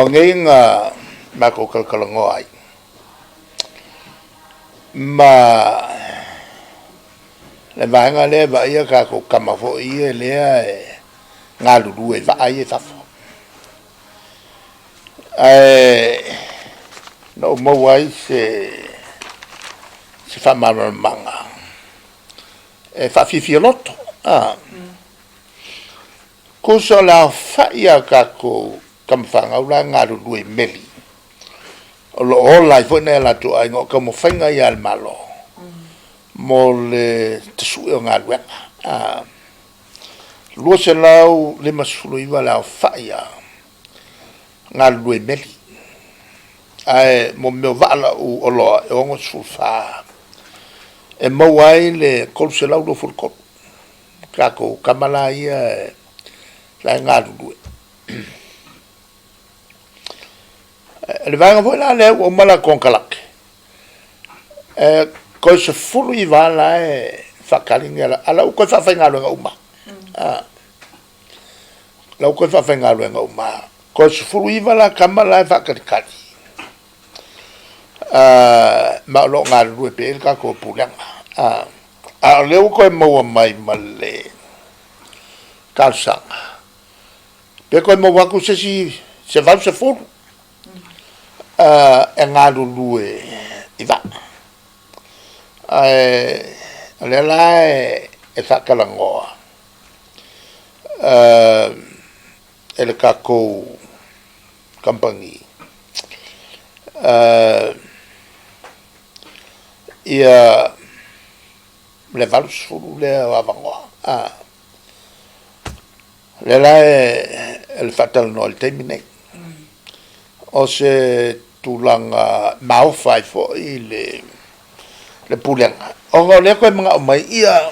O nei na matou talatalanoa ai ma le vaega lea e vaaia tatou tama foi ia lea e galulue i vaa ia i fafo. Ae na ou maua ai se faamalamalamaga e faafiafia loto. Tusa o le aofai lava o tatou tama fanau la e galulue i meli, o lo o ola ai foi nai o latou aiga, o taumafaiga ia a le Malo mo le tasue o galuega. 259 le aofai a galulue i meli, ae mo mea o vaa lau oloa e 64, e maua ai le 323 tatou tama la ia la e galulue. O le vaega foi la lea ua uma la konekarate, e toe 19 la e faatali ni a la ua toe faafaigaluega uma. La ua toe faafaigaluega uma. Toe 19 la tama la e faatalitali, ma o lo o galulue pea i ai le tatou Pulega. A o lea ua toe maua mai ma le talosaga, pe toe maua atu se isi se 80 e galulue i vaa. Ae o lea la e faatalanoa e le tatou kamupani ia le 80 lea o avanoa. O lea la e le faatalanoa i le taimi lenei. O se tulaga maofa ai foi le pulega, ona o lea e toe manao mai ia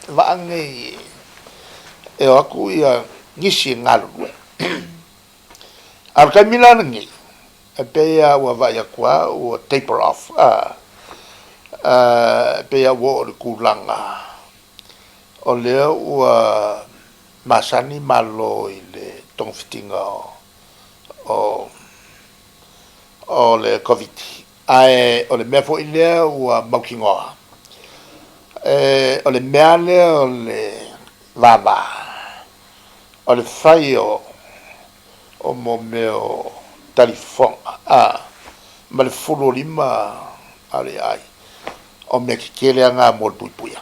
vaa nei e o atu ia nisi e galulue. A o le taimi la lenei, e pei lava ua vaai atu lava ua taper off, e pei lava ua oo i le tulaga o lea ua masani Malo i le togafitiga o le Koviti. Ae o le mea foi lea ua mautinoa, o le mea lava lea o le vava, o le fai o mo mea o talifofoga ma le fulu o lima a le ai, o mea tetele lava na mo le puipuia.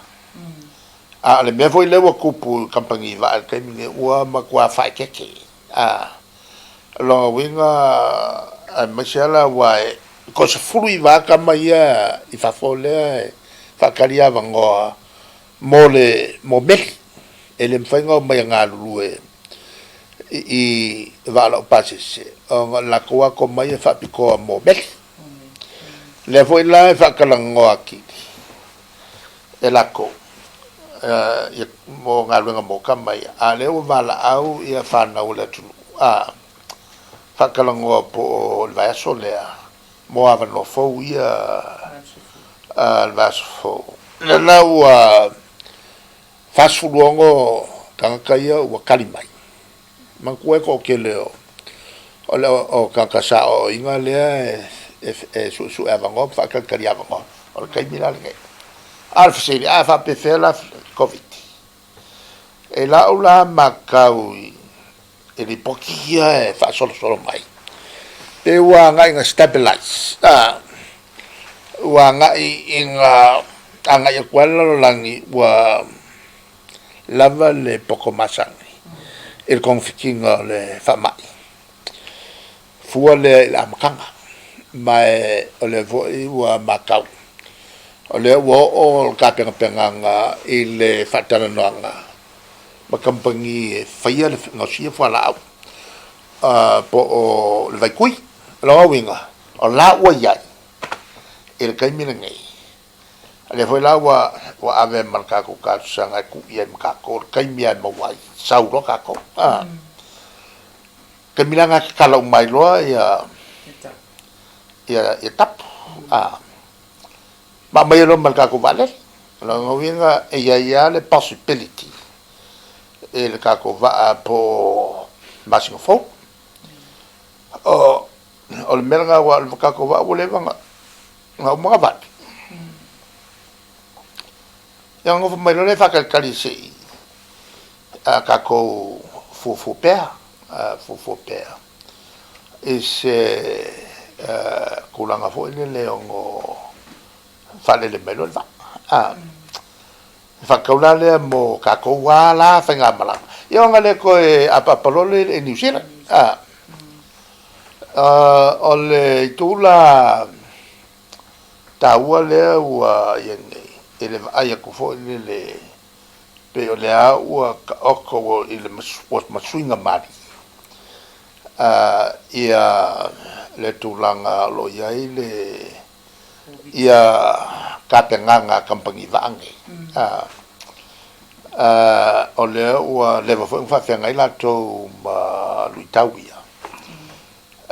A o le mea foi lea ua tupu i kamupani vaa i le taimi lenei, ua matua faaeteete. O lona uiga, aemaise lava la aua e toa-19 lava tama ia i fafo lea e faatali avanoa mo le mo meli. E le mafai ona omai e galulue i vaa laupasese ona o le latou lava tomai e faapitoa mo meli. O lea foi la e faatalanoa atili e latou mo galuega mo tama ia, a o lea ua valaau ia fanau a le atunuu a faatalanoa po o le vaiaso lea mo avanoa fou ia le vaiaso fou. O lea la ua 46 tagata ia ua tali mai. Manatua e toatele o tagata sa aoaoina lea e suesue avanoa ma faatalitali avanoa. O le taimi la lenei. A o le fesili, a faapefea la Koviti? I lau la matau i lipoti ia e faasolosolo mai, pei ua agai ina stabilize, ua agai ina agai atu lava le lalolagi ua lava le poto masani i le togafitiga o le faamai, fua lea i le amataga. Ma o lea foi ua matau, o lea ua oo le tapenapenaga i le faatalanoaga ma kamupani e faia le gaosia fualaau po o le vaitui. O lona uiga, o la ua i ai i le taimi lenei, o lea foi la ua ave ma le tatou talosaga e tuu i ai ma tatou, le taimi lava e maua ai, sau loa tatou. Taimi la lena e tatala uma ai loa ia tapu. Ma aumai ai loa ma le tatou vaalele. O lona uiga e i ai lava le possibility i le tatou vaa po o masina fou. O le mea lena aua o le tatou vaa ua leva ona uma ona vali. Ia ona nofo mai loa lea e faatalitali se i a tatou fuafua pea, fuafua pea i se tulaga foi lele e ono faalele mai loa le vaa. E faatatau la lea mo tatou lava la faigamalaga, ia ona le toe apaapa loa lea i Niu Sila. O le itu la taua lea ua i ai nei i le vaai atu foi lele pei o lea ua taoto i le ma suiga malie ia le tulaga o lo o i ai le ia tapenaga a kamupani vaa nei. O lea ua leva foi ona faafeagai latou ma luitau ia,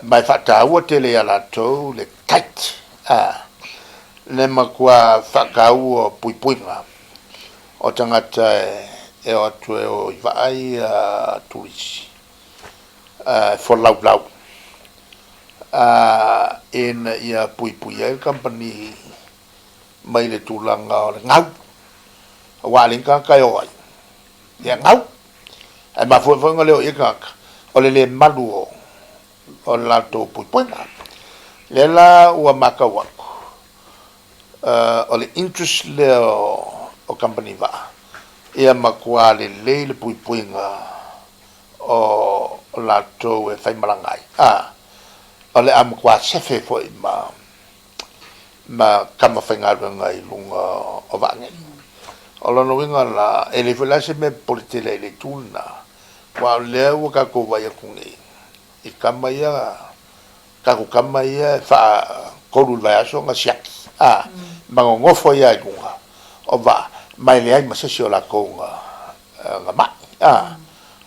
ma e faataua tele ia latou le tight, le matua faataua o puipuiga o tagata e o atu e o i vaa ia turisi, e folaulau ina ia puipui ai le kamupani mai le tulaga o le gau, aua a leai ni tagata e o ai, ia e gau. Ae mafua foi ona le o i ai tagata, o le le malu o le latou puipuiga. O lea la ua matau atu, o le interest lea o kamupani vaa, ia matua lelei le puipuiga o latou e faimalaga ai, a, o le a matua sefe foi ma ma tama faigaluega i luga o vaa nei. O lona uiga la, e leai foi la se mea e popole tele ai i le itu lena, aua o lea ua tatou vaai atu nei i tama ia, tatou tama ia e faa-tolu i le vaiaso ona siaki, a, ma nonofo ai lava i luga o vaa, ma e leai ma se isi o latou na mai. A,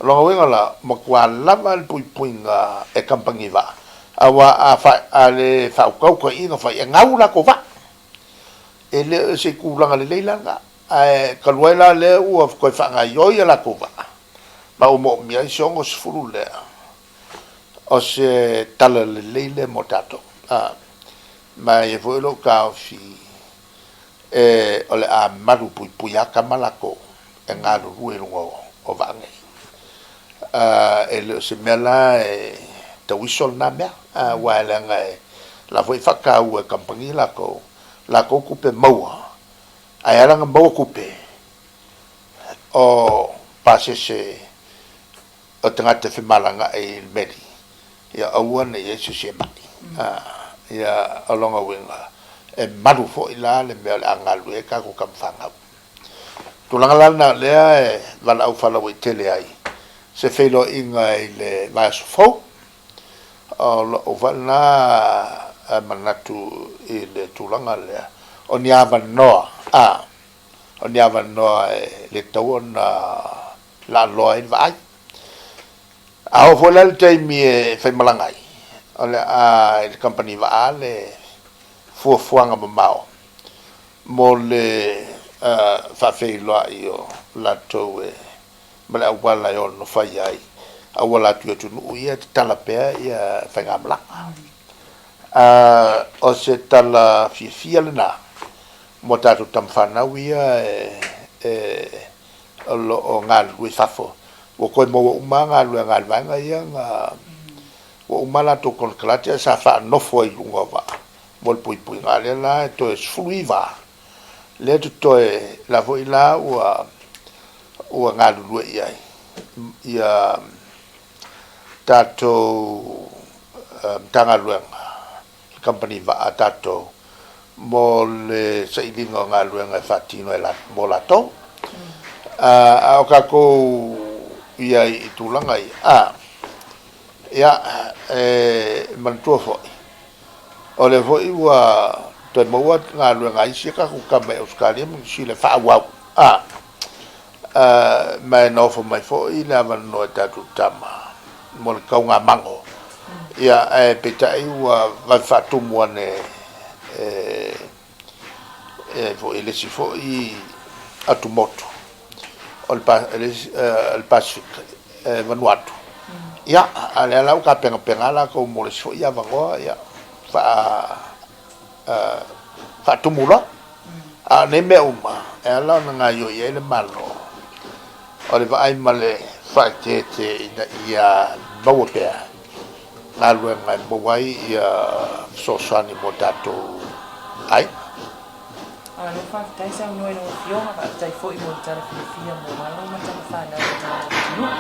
o lona uiga la, matua lava le puipuiga e kamupani vaa, aua a, a le faautautaia i i na fai, e gau latou vaa. E le o se tulaga lelei la lena. Ae talu ai la lea ua toe faagaoioi a latou vaa, ma ua moomia ai se 60 lea, o se tala lelei lea mo tatou. A, ma e i ai foi lou taofi e o le a malu puipui lava tama latou e galulue i luga o vaa nei. E le o se mea la e tauiso lena mea, aua e leaga e la foi e faataua e kamupani latou, latou tupe maua, ae ala ona maua tupe, o pasese o tagata e femalagaai i le meli, ia aua ne i i ai se isi e mai. Ia, o lona uiga, e malu foi la le mea o le a galulue ai tatou tama fanau. Tulaga la lena o lea e valaau faalauaitele ai se feiloaiga i le vaiaso fou. O lou foi lena manatu i le tulaga lea, o ni avanoa, a, o ni avanoa e le tatau ona laaloa ai le vaai. A oo foi la i le taimi e faimalaga ai, o le a i le kamupani vaa le fuafuaga mamao mo le faafeiloai o latou e ma le auala e ono fai ai, auala atu i atunuu ia e tatala pea ia faigamalaga. O se tala fiafia lena mo tatou tama fanau ia e o lo o galulue i fafo, ua toe maua uma lava galuega a le vaega ia na ua uma a latou konekarate ae sa faanofo ai i luga o vaa mo le puipuiga, a o lea la e toe 19 lea e totoe, la foi la ua ua galulue i ai ia tatou Matagaluega kamupani vaa a tatou mo le sailiga o galuega e faatino e mo latou. A o tatou i ai i tulaga ia, a, ia, e manatua foi, o lea foi ua toe maua galuega a isi a tatou tama i Ausetalia ma Niu Sila e faaauau, a, ma e na ofa mai foi le avanoa i tatou tama mo le taugamago, ia, ae peitai ua vave faatumu ane e e foi e le isi foi atumotu o le Pasefika, e Vanuatu. Ia, a o lea la ua tapenapena latou mo le isi foi avanoa, ia, faa, faatumu loa. A o nei mea uma, e ala ona gaoioi ai le Malo, o le vaai ma le faaeteete ina ia maua pea galuega e maua ai fesoasoani mo tatou aiga. Malo faafetai saunoa i lau Afioga, faafetai foi mo le tala fiafia mo alo ma tama fanau o le tatou atunuu.